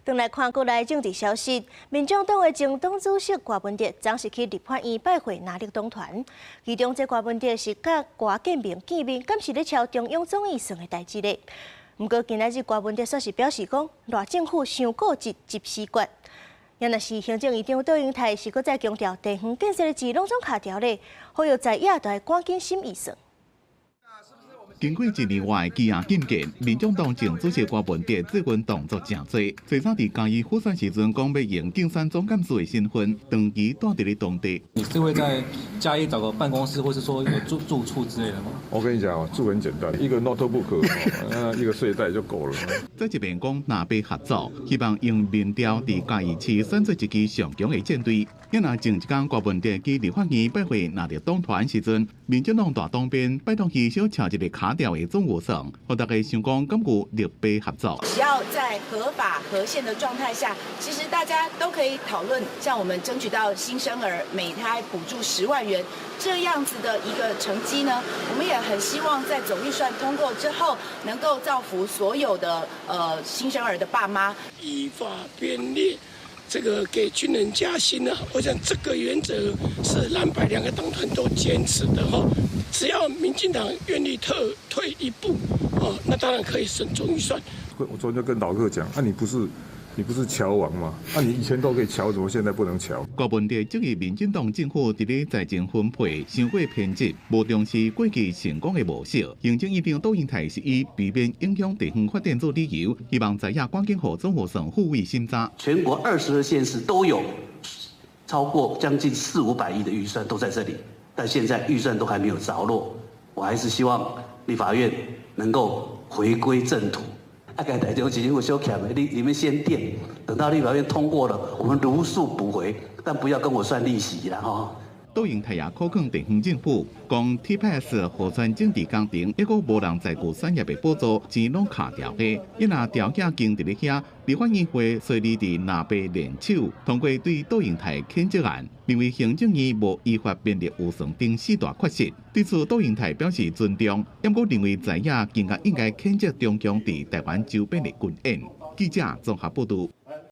轉來看國內政治消息，民眾黨的前黨主席柯文哲昨昏去立法院拜會藍綠黨團，其中這柯文哲是佮郭建明見面，敢是咧敲中央總預算的代誌咧？毋過今仔日柯文哲煞是表示講，賴政府傷固執，執死決。也若是行政院長卓榮泰是閣再強調地方建設的錢攏總卡牢咧，呼籲在野都愛趕緊審預算。經過一年外的積壓禁見，民眾黨前主席柯文哲最近動作誠濟，最早佇嘉義輔選時陣講欲用競選總幹事的身份，長期蹛佇咧當地。你是會在嘉義找個辦公室，或是說一個住處之類的嗎？我跟你講，住很簡單，一個 notebook，一個睡袋就夠了。再一邊講藍白合作，希望用民調佇嘉義市選出一支上強的戰隊。也若前一工柯文哲去立法院拜會藍綠黨團時陣，民進黨大黨鞭拜託伊小敲一个卡掉的總預算，予大家想講敢有綠白合作。只要在合法合憲的狀態下，其實大家都可以討論，像我們爭取到新生兒每胎補助10萬元這樣子的一個成績呢，我們也很希望在總預算通過之後，能夠造福所有的新生兒的爸媽。依法編列。這個給軍人加薪啊，我想這個原則是藍白兩個黨團都堅持的哈。只要民進黨願意退一步，哦，那當然可以審總預算。我昨天就跟老客講，啊，你不是喬王嗎？啊，你以前都可以喬，怎麼現在不能喬？柯文哲質疑民進黨政府佇咧財政分配傷過偏執，無重視過去成功的模式。行政院長卓榮泰是以避免影響地方發展做理由，希望在野趕緊予總預算付委審查。全國22縣市都有超過將近四五百億的預算都在這裡，但現在預算都還沒有着落，我還是希望立法院能夠回歸正途。啊，共台中市政府小欠的，你們先墊，等到立法院通過了，我們如數補回，但不要跟我算利息啦，吼。卓榮泰也苦勸地方政府，講 TPS 河川整治工程，抑閣無人在顧產業的補助，錢攏卡牢的。伊若調價經佇咧遐，立法院會隨利佇藍白聯手通過對卓榮泰譴責案，認為行政院無依法編列預算等四大缺失。對此，卓榮泰表示尊重，毋過認為在野更加應該譴責中共佇台灣周邊的軍演。記者綜合報導。